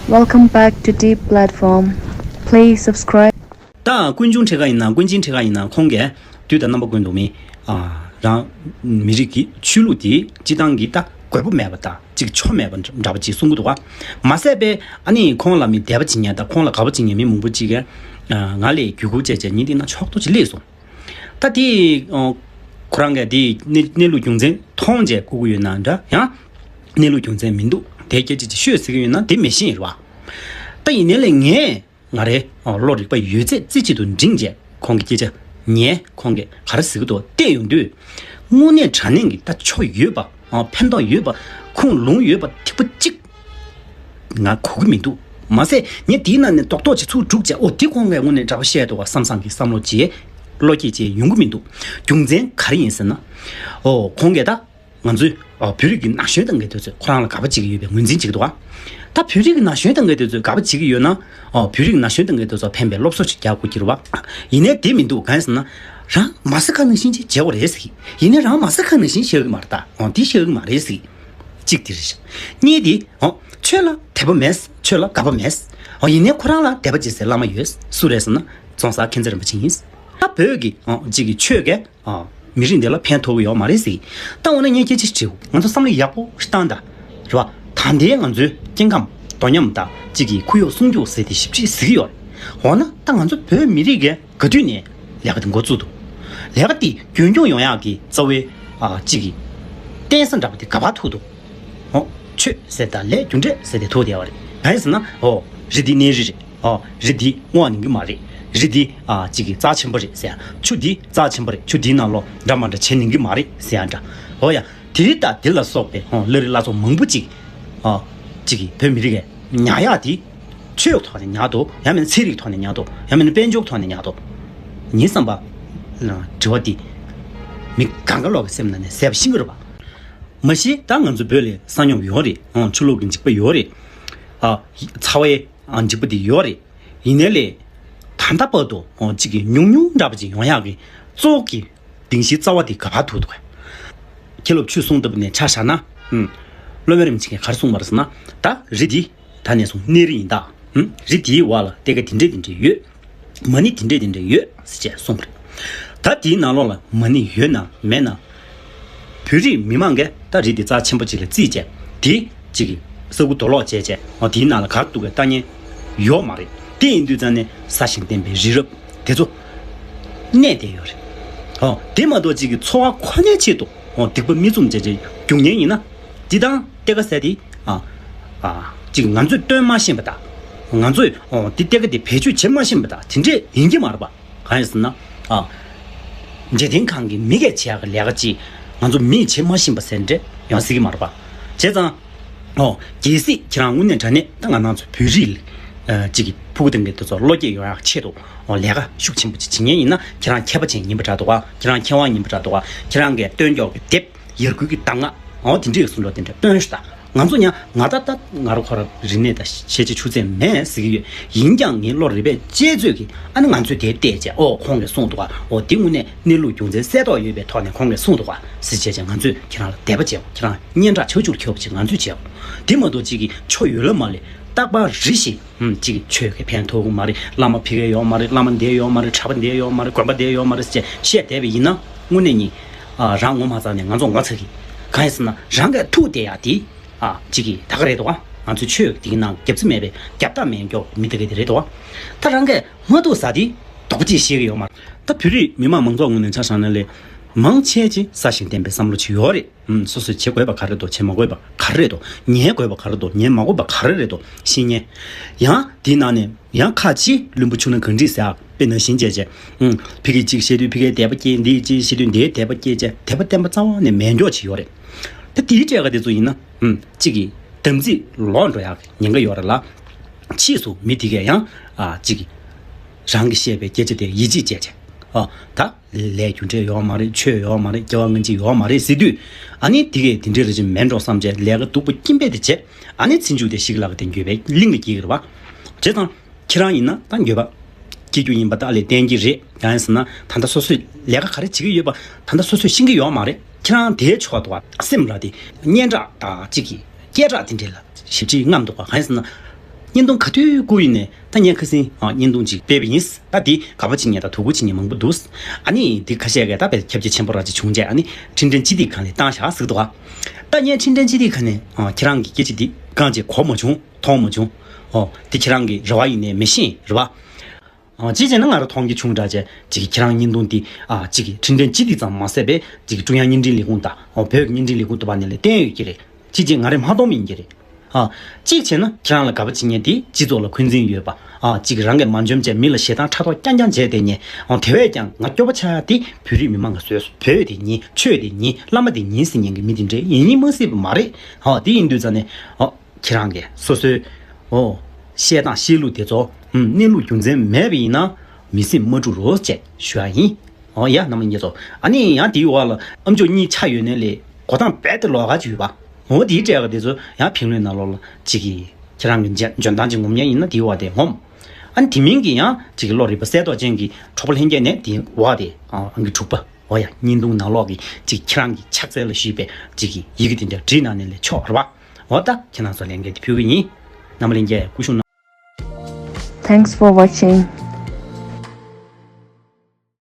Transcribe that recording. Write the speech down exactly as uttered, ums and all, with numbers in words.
Welcome back to Deep Platform. Please subscribe. ད་ཀུན་འབྱུང་ཁྲི་ཀ་ཡིན་ན་ཀུན་མཁྱེན་ཁྲི་ཀ་ཡིན་ན་ཁོང་གིས་དུས་དང་རྣམ་པ་ཀུན་ཏུ་མི་ཨ་རང་མི་རིགས་ཀྱི་ཆོས་ལུགས་དེ་སྤྱི་བཏང་གི་ད་དགོས་པ་མེད་པ་དང་གཅིག་ཆོ་མེད་པ་འདྲ་པོ་ཅིག་གསུང་གི་འདུག་ག་མ་ཟད་པས་ཨ་ནི་ཁོང་ལ་མི་དད་པ་བྱེད་མཁན་དང་ཁོང་ལ་དགའ་པོ་བྱེད་མཁན་མི་མང་པོ་ཅིག་གིས་ང་ལ་བརྒྱུད་སྐུར་བྱས་བྱས་ཉིན་དེ་ན་ཕྱོགས་གཏོགས་ཅིག་སླེབས་སོང་། ད་དེ་ཁོ་རང་གིས་དེ་གནས་ལུགས་རྒྱུ་མཚན་མཐོང་བྱས་བསྐུར་གི་ཡོད་ན་འདྲ་ཡང་གནས་ལུགས་རྒྱུ་མཚན་མི་འདུག་དེ་སྐད་ཆ་ཅིག་ཤོད་ཟེར་གི་ཡོད་ན་དེ་མི་ཤེས་རེད་བ། ད་ཡིན་ནའི་ལས་ངས་ང་རའི་ཨ་བློ་རིག་པ་ཡོད་ཚད་རྩེ་གཅིག་ཏུ་འདྲེན་བྱས་ཁོང་གི་སྐད་ཆ་ཉན། ཁོང་གིས་ག་རེ་ཟེར་གི་འདུག་བལྟས་ཡོང་དུས། དངོས་གནས་དྲང་གནས་ཀྱི་ད་ཆོ་ཡོད་པ། ཨ་ཕན་ཐོགས་ཡོད་པ། ཁུངས་ལུང་ཡོད་པ་ཐིག་པ་གཅིག་ང་གོ་གི་མི་འདུག་མ་ཟད་ངས་དེའི་ནང་ནས་རྡོག་རྡོག་ཅིག་ཚུར་སྒྲུག་བྱས། ཨོ་དེ་ཁོང་གིས་དངོས་གནས་འདྲ་པོ་བཤད་འདུག་བ་བསམ་བསམ་གྱི་བསམ་བློ་བྱས་བློ་སྐྱེད་བྱས་ཡོང་གི་མི་འདུག་རྒྱུ་མཚན་ག་རེ་ཡིན་ཟེར་ན། ཨོ་ཁོང་གིས་ད། ང་ཚོའི་ཨ་བོད་རིགས་ཀྱི་ན་གཞོན་དང་འགལ་དུས་ཚོད་ཁོ་རང་ལ་དགའ་པོ་བྱེད་ཀྱི་ཡོད་པའི་ངོས་འཛིན་བྱེད་ཀྱི་འདུག་ག་ད་བོད་རིགས་ཀྱི་ན་གཞོན་དང་འགལ་དུས་ཚོད་དགའ་པོ་བྱེད་ཀྱི་ཡོད་ན། ཨ་བོད་རིགས་ན་གཞོན་དང་འགལ་དུས་ཚོད་ཕན་པའི་སློབ་གསོ་ཞིག་རྒྱག་དགོས་ཀྱི་རེད་བ། ཡིན་ནའི་དེ་མི་འདུག་གང་ཡིན་ཟེར་ན། རང་མ་ཟེར་ཁ་ནང་བཞིན་ཅིག་བྱེད་དགོས་རེད་ཟེར་གི། ཡིན་ནའི་རང་མ་ཟེར་ཁ་ནང་བཞིན་བྱེད་ཀྱི་མ་རེད་ད། འོ་དེ་བྱེད་ཀྱི་མ་རེད་ཟེར་གི། གཅིག་དེ་རེད་ཤག་གཉིས་དེ། འོ་ཆོས་ལ་དད་པ་མེད། ཆོས་ལ་དགའ་པོ་མེད། འོ་ཡིན་ནའི་ཁོ་རང་ལ་དད་པ་བྱེད་སའི་བླ་མ་ཡོད། སུ་རེད་ཟེར་ན། རྫོང་སར་མཁྱེན་བརྩེ་རིན་པོ་ཆེ་ཡིན། ད་བོད་ཀྱི་འོ་གཅིག་གི་ཆོས་ཀྱིས། ཨ། མི་རིགས་འདི་ལ་ཕན་ཐོགས་ཀྱི་ཡོད་མ་རེད་ཟེར། ད་འོ་ན་ངས་སྐད་ཆ་དྲིས། ང་ཚོ་བསམ་བློ་ཡག་པོ་ཞིག་བཏང་དང་། རེད་བ། ད་ལྟའི་ང་ཚོའི་སྐྱེ་ཁམས་དོ་མཉམ་དང་གཅིག་གི་ཁོར་ཡུག་སྲུང་སྐྱོབ་ཟེར་ཏེ་ཞིབ་ཕྲ་ཟེར་གྱི་ཡོད་རེད། འོ་ན་ད་ང་ཚོ་བོད་མི་རིགས་ཀྱིས་ག་དུས་ནས་ལས་ཀ་དེ་འགོ་བཙུགས་འདུག་ལས་ཀ་དེ་རྒྱུན་སྐྱོང་ཡོང་ཡག་གི་རྩ་བའི་ཨ་གཅིག་གི་རྟེན་ས་འདྲ་པོ་དེ་ག་པར་ཐུག་འདུག་འོ། ཆོས་ཟེར་དང་ལས་རྒྱུ་འབྲས་ཟེར་ཏེ་ཐུག་བསྡད་པ་རེད། གང་ཡིན་ཟེར་ན། འོ། རི་འདི་གནས་རི་རེད། ཨོ། རི་འདི་སྔོ་བ་ཉན་གི་མ་རེད། རི་འདི་ཨ་གཅིག་གི་རྩ་ཆེན་པོ་རེད་ཟེར་ཡ། ཆུ་འདི་རྩ་ཆེན་པོ་རེད། ཆུ་འདིའི་ནང་ལོགས་འདྲ་མ་འདྲ་བྱེད་ཉན་གི་མ་རེད་ཟེར་ཡ་འདྲ། ཨོ་ཡ། དེ་རིགས་དང་དེ་ལ་སོགས་པའི་ཨོ་བླ་རིགས་བླ་སྲོག་མང་པོ་ཅིག་ཨ་གཅིག་གི་བོད་མི་རིགས་ཀྱི་ཉར་ཡག་དེ་ཆོས་ཐོག་ནས་ཉར་འདུག་ཡང་མིན་ན་ཚན་རིག་ཐོག་ནས་ཉར་འདུག་ཡང་མིན་ན་དཔལ་འབྱོར་ཐོག་ནས་ཉར་འདུག་ངའི་བསམ་པ། དྲི་བ་འདི་མི་གང་ག་ལོག་གི་སེམས་ནང་ནས་ཟད་པ་ཤེས་ཀྱི་རེད་པ། མ་གཞི་ད་ང་ཚོ་བོད་ལ་ས་སྙོམས་ཡོད་རེད། ཨོ་ཆུ་ལོག་གི་འཇིགས་པ་ཡོད་རེད། ཨ་ཚ་བའི་ཨ་འཇིགས་པ་དེ་ཡོད་རེད། ཡིན་ནའི་ལས། ད་ལྟ་བར་དུ་ཨོ་གཅིག་གི་ཉུང་ཉུང་འདྲ་པོ་ཅིག་ཡོང་ཡག་གི་གཙོ་བོ་གི་གདིང་གཞིའི་རྩ་བ་དེ་ག་པར་ཐུག་འདུག་ག་མཁན་སློབ་ཆོས་གསུང་ལྟ་བུ་ནས་ཆ་བཞག་ན། ཨུམ། སློབ་དཔོན་རིན་པོ་ཆེ་གིས་ག་རེ་གསུངས་པ་རེད་ཟེར་ན། ད་རི་འདི་ད་ནས་བཟུང་གནས་རི་ཡིན་ད། ཨུམ། རི་འདིའི་འོག་ལ་གཏེར་ཁ་དེ་འདྲས་དེ་འདྲས་ཡོད། མ་ཎི་དེ་འདྲས་དེ་འདྲས་ཡོད་ཟེར་བྱས་གསུངས་པ་རེད། ད་དེའི་ནང་ལོགས་ལ་མ་ཎི་ཡོད་ན་མེད་ན། བོད་རིགས་མི་མང་གིས་ད་རི་དེ་རྩ་ཆེན་པོ་ཅིག་ལ་བརྩིས་བྱས་དེ་གཅིག་གི་ས་ཁུག་རྡོ་སློག་བྱས་བྱས་འོ་དེའི་ནང་ལ་ག་རེ་འདུག་གས་ལྟ་མཁན་ཡོད་མ་རེད། དེ་ཡིན་དུས་ཙང་ནས་ས་ཞིང་བརྟེན་པའི་རི་རབ་དེ་ཚོ་གནས་བསྡད་ཡོད་རེད། འོ་དེ་མ་གཏོགས་གཅིག་གི་འཚོ་བ་ཁོ་ནའི་ཆེད་དུ་འོ་སྡིག་པ་མི་བཙུམ་བྱས་བྱས་རྒྱུག་མཁན་ཡིན་ན་འདི་དང་གཏེར་ཁ་ཟེར་དེ་ཨ་ཨ་གཅིག་ང་ཚོས་སྟོན་མ་ཤེས་པ་དང་ང་ཚོས་འོ་འདི་གཏེར་ཁ་དེ་བེད་སྤྱོད་བྱེད་མ་ཤེས་པ་དང་དེ་འདྲས་ཡིན་གྱི་མ་རེད་པ། གང་ཡིན་ཟེར་ན། ཨ། འཇིག་རྟེན་ཁམས་ཀྱི་མི་གིས་བྱེད་ཡག་གི་ལས་ཀ་ཅིག་ང་ཚོ་མིས་བྱེད་མ་ཤེས་པ་ཟེར་འདྲ་ཡང་སྲིད་ཀྱི་མ་རེད་པ། བྱས་ཙང་། ཨོ། གལ་སྲིད་ཁྱེད་རང་དངོས་གནས་དྲང་གནས་ད་ང་རང་ཚོ་བོད་རིགས་ལ། ཨ། ཅིག་གི་ཕྲུ་གུ་དང་གི་དེ་ཚོ་བློ་སྐྱེད་ཡོང་ཡག་ཆེད་དུ་ཨོ་ལས་ཀ་ཤུགས་ཆེན་པོ་ཅིག་བྱེད་མཁན་ཡིན་ན་ཁྱེད་རང་མཁས་པ་ཅན་ཡིན་པ་འདྲ་འདུག་ག་ཁྱེད་རང་མཁས་དབང་ཡིན་པ་འདྲ་འདུག་ག་ཁྱེད་རང་གིས་སྟོན་ཀྱོག་གི་དེབ། ཡར་སྐུལ་གྱི་གདམས་ངག་འོ་དེ་འདྲའི་གསུང་སྒྲོག་དེ་འདྲ་སྟོན་ཤོག་ད། ང་ཚོ་ཡང་ང་ད་ལྟ་ང་རང་ཁོ་རང་རིག་གནས་དང་ཤེས་བྱའི་ཆུ་ཚད་མེད་ཟེར་གྱི་ཡོད། ཡིན་ཀྱང་ངའི་བློ་རིག་པས་དཔྱད་མཛོད་ཀྱིས་ཨ་ནི་ང་ཚོས་དེ་བལྟས་བྱས་ཨོ་ཁོང་གིས་གསུངས་འདུག་ག་ཨོ་དེ་དངོས་གནས་གནས་ལུགས་རྒྱུ་མཚན་གསལ་ཐོག་ཡོད་པའི་ཐོག་ནས་ཁོང་གིས་གསུངས་འདུག་ག་ཟེར་བྱས་བྱས་ང་ཚོས་ཁྱེད་རང་ལ་དད་པ་བྱེད་དགོས། ཁྱེད་རང་སྙན་གྲགས་ཆགས་ཆུར་ཁྱེར་བ་ཅིག་ང་ཚོས་བྱེད་དགོས། དེ་མ་གཏོགས་གཅིག་གིས་ཆོ་ཡོད་ལ་མ་ལས་རྟག་པར་རེ་བཞིན། ཧུམ། གཅིག་གིས་ཆོས་ཀྱིས་ཕན་ཐོགས་ཀྱི་མ་རེད། བླ་མ་ཕ་གི་ཡོད་མ་རེད། བླ་མ་འདི་ཡོད་མ་རེད། གྲྭ་པ་འདི་ཡོད་མ་རེད། དགོན་པ་འདི་ཡོད་མ་རེད་ཟེར་བཤད་བསྡད་པ་ཡིན་ན་དངོས་གནས་ཉིད། ཨ། རང་ངོ་མ་ཚ་ནས་ང་ཚོ་ངོ་ཚ་གི། གང་ཡིན་ཟེར་ན་རང་གིས་ཐུག་བསྡད་ཡག་དེ། ཨ། གཅིག་གིས་ད་ག་རེད་དོ། ང་ཚོའི་ཆོས་དེའི་ནང་རྒྱབ་རྩི་མེད་པའི་རྒྱབ་རྟགས་མེད་མགྱོགས་མི་དེ་ག་དེ་རེད་དོ། ད་རང་གིས་མ་ཐུག་ས་དེ་དོགས་པ་ཅིག་ཤེས་ཀྱི་ཡོད་མ་རེད། ད་བོད་རིགས་མི་མང་མང་ཚོགས་ངོས་ནས་ཆ་བཞག་ན་ལས། མང་ཆེ་ཅིག་ས་ཞིང་བརྟེན་པའི་བསམ་བློ་ཅིག་ཡོད་རེད། ཨུམ། སོ་སོས་བྱེད་དགོས་པ་ག་རེ་འདུག་བྱེད་མ་དགོས་པ་ག་རེ་འདུག་ཉན་དགོས་པ་ག་རེ་འདུག་ཉན་མ་དགོས་པ་ག་རེ་རེད་འདུག་ཤེས་ཉན། ཡང་དེའི་ནང་ནས་ཡང་ཁ་ཅིག་བླུན་པོ་ཆུང་ན་གངས་རི་ཟེར་ཡག་དཔེ་ནང་བཞིན་བྱས་བྱས། ཨུམ། ཕ་གི་གཅིག་བཤད་དུས་ཕ་གིའི་དད་པ་སྐྱེས། འདི་གཅིག་བཤད་དུས་འདིའི་དད་པ་སྐྱེས་བྱས་དད་པ་བརྟན་པ་རྩ་བ་ནས་མེད་མགྱོགས་ཅིག་ཡོད་རེད། ད་དེའི་གྲས་ཀ་དེ་ཚོ་ཡིན་ན། ཨུམ། གཅིག་གིས་དམ་ཚིག་ལོག་འགྲོ་ཡག་ཉེན་ཁ་ཡོད་རེད་ལ། ཕྱིས་སུ་མི་དེ་གས་ཡང་། ཨ། གཅིག་གིས་རང་གིས་བཤད་པའི་སྐད་ཆ་དེ་ཡིད་ཆེས་བྱས་བྱས། ཨ། ད། ལས་རྒྱུ་འབྲས་ཡོད་མ་རེད། ཆོས་ཡོད་མ་རེད། སྐྱེ་བ་སྔ་ཕྱི་ཡོད་མ་རེད་ཟེར་དུས། ཨ་ནི་དེ་གས་དེ་འདྲའི་རེ་ཅིག་མེད་འགྲོ་བསམ་བྱས་ལས་ཀ་སྡུག་པོ་སྐྱིན་པས་དེ་བྱས། ཨ་ནི་ཚེ་མཇུག་དེ་ཤི་གི་ལག་གི་དེ་འགྱོད་པའི་གླིང་ལ་སྐྱེ་གི་རེད་བ། བྱས་ཙང་། ཁྱེད་རང་ཡིན་ན་ད་འགྱོད་པ་སྐྱེ་རྒྱུ་ཡིན་པ་ད་ལས་བསྟན་གྱི་རེད། གང་ཡིན་ཟེར་ན་ད་ལྟ་སོ་སོས་ལས་ཀ་ག་རེ་བྱེད་ཀྱི་ཡོད་པ་ད་ལྟ་སོ་སོས་ཤེས་ཀྱི་ཡོད་མ་རེད། ཁྱེད་རང་དེའི་ཕྱོགས་དུ་བ་སེམས་ལ་དེ་སྙན་གྲགས་དང་གཅིག་གི་སྐད་གྲགས་དེ་འདྲས་ལ། ཞིབ་ཅིག་རྔམ་འདུག་པ། གང་ཡིན་ཟེར་ན། བརྙན་ཐུང་ག་དུས་བསྐུར་ཡིན་ནས་ད་ངས་ཁ་སང་ཨ་བརྙན་ཐུང་ཅིག་སྤེལ་བ་ཡིན། ད་འདི་དགའ་པོ་བྱེད་མཁན་དང་སྡུག་པོ་བྱེད་མཁན་མང་པོ་འདུག། ཨ་ནི་འདི་ཁ་ཤས་ཀྱིས་ད་དཔེ་ཁྱབ་རྒྱ་ཆེན་པོ་ར་ཅིག་བྱུང་རྗེས་ཨ་ནི་འཕྲིན་ཕྲན་སྤྱི་འདི་སྒང་ལ་བཏང་བཞག་ཟེར་གི་འདུག་ག། ད་ངས་འཕྲིན་ཕྲན་སྤྱི་འདི་སྒང་ནས་ཨ་ཁྱེད་རང་གི་སྐད་ཆ་འདི་གང་ཅིག་གོ་མ་བྱུང་མཐོང་མ་བྱུང་། ཨོ་འདི་ཁྱེད་རང་གི་རེ་བ་ཡིན་ནས་མི་ཤེས་རེད་པ། ཨ་ཅིག་བྱས་ན་ང་རང་མཐོང་རྒྱུ་བྱུང་དྲགས་བྱས་ཅིག་ཁྱེད་རང་བརྙན་ཐུང་འདི་ཨ་ཅིག་འཕྲིན་ཕྲན་སྤྱི་འདི་ཙམ་མ་ཟད་པའི་ཅིག་ཀྲུང་དབྱང་བརྙན་འཕྲིན་ལས་ཁུངས་དང་ཨོ་བོད་ཀྱི་བརྙན་འཕྲིན་ལས་ཁུངས་དུ་བ་ནས་ལས་བསྟན་ཡོད་ཀྱི་རེད། ཅིག་ཅིག་ང་རེ་མ་གཏོང་མིན་གྱི་རེད། ཨ། གཅིག་བྱས་ན་ཁྱེད་རང་ལ་དགའ་པོ་བྱེད་མཁན་དེ་སྤྱི་ཚོགས་ལ་འཁོན་འཛིན་ཡོད་པ། ཨ། གཅིག་རང་གིས་མ་འཇོན་བྱས་མི་ལ་ཞེ་སྡང་ཕྲག་དོག་རྐྱང་རྐྱང་བྱས་བསྡད་མཁན། ཨ། དེ་བས་ཀྱང་ང་སྐྱོ་པོ་ཆགས་ཡ་དེ་བོད་རིགས་མི་མང་གིས་བཟོས་སོང་། བོད་དེ་ཉིད་ཆོས་དེ་ཉིད་བླ་མ་དེ་ཉིད་ཟེར་མཁན་གྱི་མི་དེ་འདྲས་ཡིན་ཉིད་མ་སྲིད་པ་མ་རེད། ཨ། དེ་ཡིན་དུས་ཙང་ནས། ཨ། ཁྱེད་རང་གིས་སོ་སོའི། ཨོ། བཤད་སྟངས་བཤད་ལུགས་དེ་ཚོ། ཨུམ། གནས་ལུགས་རྒྱུ་མཚན་མེད་པ་ཡིན་ན། མི་སེམས་མ་དཀྲུག་རོགས་ཅེས་ཞུ་ཡ་ཡིན། ཨོ་ཡ། རྣམ་པ་ལྷན་རྒྱས་ཚོ། ཨ་ནི་ཡང་དེའི་འོག་ལ་ཨམ་ཅོག་གཉིས་ཆགས་ཡོད་ནའི་ལས་གོ་སྟངས་རྦད་དེ་ལོགས་ཀ་ཅིག་ཡོད་པ། འོ་དེའི་གྲས་ཀ་དེ་ཚོ་ཡང་ཕིང་ལོའི་ནང་ལོགས་ལ་ཅིག་གིས་ཁྱེད་རང་གི་འཇོན་ཐང་ཅིག་ངོམ་ཡ་ཡིན་ན་དེའི་འོག་དེ་ངོམ། ཨ་ནི་དེ་མིན་གྱི་ཡང་ཅིག་གི་བློ་རིག་པ་གསལ་ཏོག་ཅན་གྱི་གྲོགས་པོ་ལྷན་རྒྱས་ནས་དེའི་འོག་དེ་ཨང་གི་དྲུག་པ། འོ་ཡ། བརྙན་ཐུང་ནང་ལོགས་ཀྱི་ཅིག་ཁྱེད་རང་གི་ཕྱག་འཚལ་ལ་ཞུས་པའི་ཅིག་གི་ཡི་གེ་དེ་འདྲ་བྲིས་གནང་ནས་ལས་ཆོག་རེད་པ། འོ་ད་ཁྱེད་རང་ཚོ་ལས་འགན་དེ་ཕུལ་གི་ཡིན། རྣམ་པ་ལྷན་རྒྱས་སྐུ་གཞུག་གནང་། Thanks for watching.